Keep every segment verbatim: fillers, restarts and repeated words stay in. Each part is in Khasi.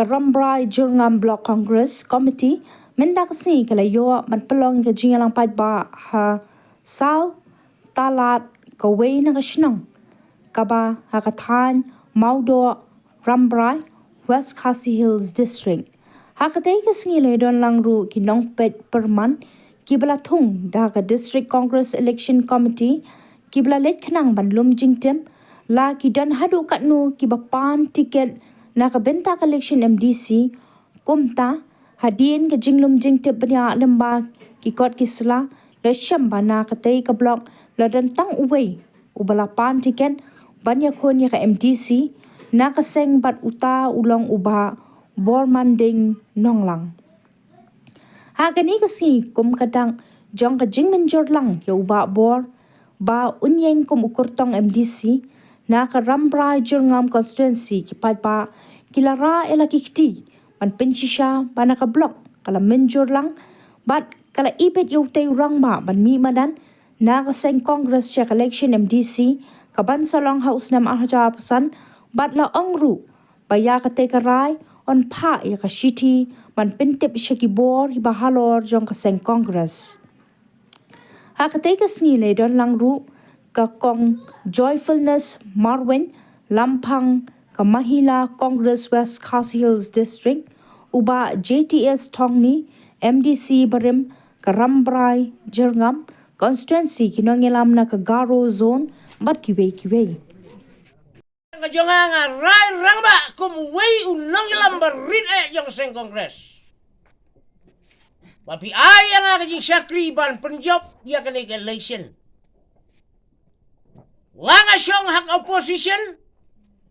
Rambrai Jyrngam Block Congress Committee mynta ka sngi ka la ïoh ban pynlong ka jingïalang paidbah ha saw tylli ka wei na ka shnong kaba ha ka thaiñ Mawdoh, Rambrai, West Khasi Hills District. Ha katei ka sngi la don lang ruh ki nongpeit pyrman kiba la thung da ka District Congress Election Committee kiba la leit khnang ban lum jingtip la ki don haduh katno kiba pan tiket na ka bynta ka election M D C. Kumta, hadien ka jinglum jingtip bniah lyngba ki kot ki sla, la shem ba na katei ka block la don tang uwei uba la pan tiket ban ïakhun ïa ka M D C na ka seng bad uta u long u Bah Bormanding Nonglang. Ha kane ka sngi kum ka dak jong ka jingmynjur lang ïa u Bah Bor ba un ïeng kum u kyrtong M D C na ka Rambrai Jyrngam constituency, ki paidbah ki la rah ïa la ki kti ban pynshisha ba na ka block ka la mynjur lang bad ka la ibit ïa utei u rangbah ban mih madan na ka seng Congress sha ka election M D C kaban sa long ha u snem ar hajar arphew san bad la ong ruh ba ïa katei ka rai yn phah ïa ka shithi ban pyntip sha ki bor kiba halor jong ka seng Congress. Ha katei ka sngi la don lang ruh ka Kong Joyfulness Marwein, lamphang ka Mahila Congress West Khasi Hills District, u Bah J T S Thongni, M D C barim ka Rambrai Jyrngam constituency, ki nongïalam na ka Garo Zone bad kiwei kiwei. Ka jong nga, nga rai rangbah kum uwei u nongïalam barit eh jong ka seng Congress. Ba phi ai ïa nga ka jingshakri ban pynjop ïa kane ka election. La nga shong ha ka opposition,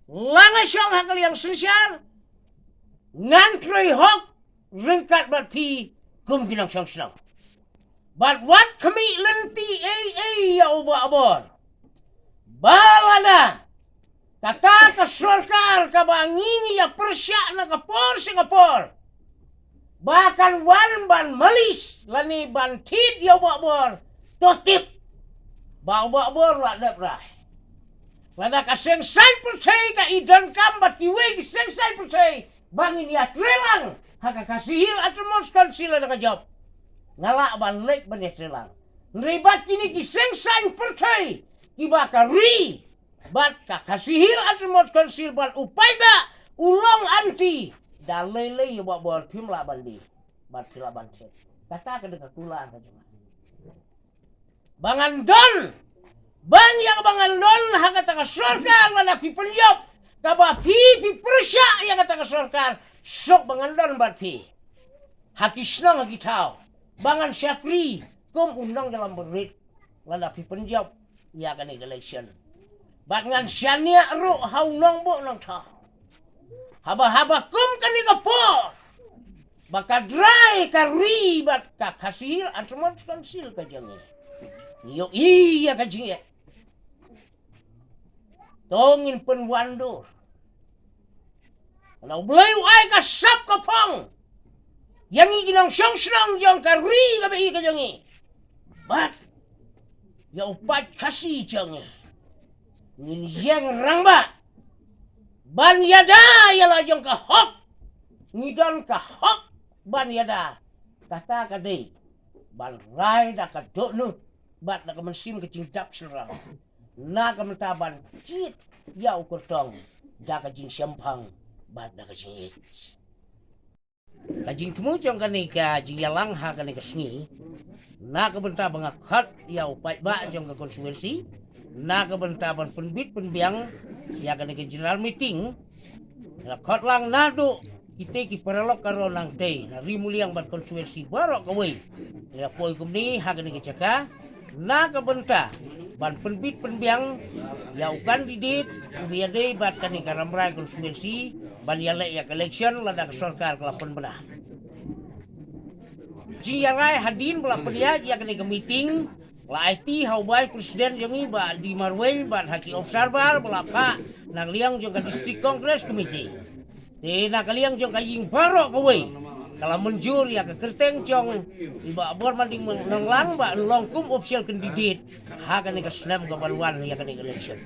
la nga shong ha ka liang synshar, ngan trei hok ryngkat bad phi kum ki nongshong shnong. Bad wat khmih lynti ei ei ïa u Bah Bor. Ba lada kata ka sorkar kaba ngi ngi ïa pyrshah na ka por sha ka por ba kan wan ban malis lane ban thied ïa u Bah Bor, to tip ba u Bah Bor u la dep rai. Lada ka seng saiñ pyrthei ka i donkam bad kiwei ki seng saiñ pyrthei ba ngin ïa trei lang ha ka Khasi Hills Autonomous Council lada ka jop, nga lah ban leit ban ïa trei lang. Hynrei bad kine ki seng saiñ pyrthei kiba ka ri bad ka Khasi Hills Autonomous Council bad u paidbah u long anti, da lei lei ïa u Bah Bor phim lah ban die bad phi lah ban thied. Kata ka dei ka kular ka jong nga. Ba ngan don, ban ïa ba ngan don ha kata ka sorkar lada phi pynjop, kaba phi phi pyrshah ïa kata ka sorkar, suk ba ngan don bad phi ha ki shnong ha ki thaw, ba ngan shakri kum u nongïalam barit lada phi pynjop ïa kane ka election. Bad ngan shaniah ruh ha u nongbuh nongthaw. Haba haba kum kane ka por ba ka drai ka ri bad ka Khasi Hills Autonomous Council ka jong ngi, ngi ïohi ïa ka jingeh. To ngin pynwandur. Lada U Blei u ai ka sap ka phong ïa ngi ki nongshong shnong jong ka ri kaba i ka jong ngi bad ïa u paid Khasi jong ngi, ngin ïeng rangbah ban ïada ïa la jong ka hok. Ngi don ka hok ban ïada. Kata ka dei ban rai da ka dohnud bad da ka mynsiem ka jingdap shynrang, na ka bynta ban jied ïa u kyrtong da ka jingshemphang bad da ka jingïeit. Ka jingthmu jong kane ka jingïalang ha kane ka sngi, na ka bynta ba nga khot ïa u paidbah jong ka constituency, na ka bynta ban pynbit pynbiang ïa kane ka general meeting, la khot lang naduh kitei ki paralok ka rong nangtei na Ri Muliang bad constituency baroh kawei. Ïa poi kumne ha kane ka jaka na ka bynta ban pynbit pynbiang ïa u candidate uba ïadei bad kane ka Rambrai constituency ban ïaleh ïa ka election lada ka sorkar ka la pynbna. Jingïarai hadien ba la pynïaid ïa kane ka meeting, la aiti ha u vice president jong ngi Bah D Marwein bad ha ki observer ba la phah na ka liang jong ka District Congress Committee. Te na ka liang jong ka ïing baroh kawei ka la mynjur ïa ka kyrteng jong i Bah Bormanding Nonglang ba un long kum official candidate ha kane ka snem kaban wan ïa kane ka election.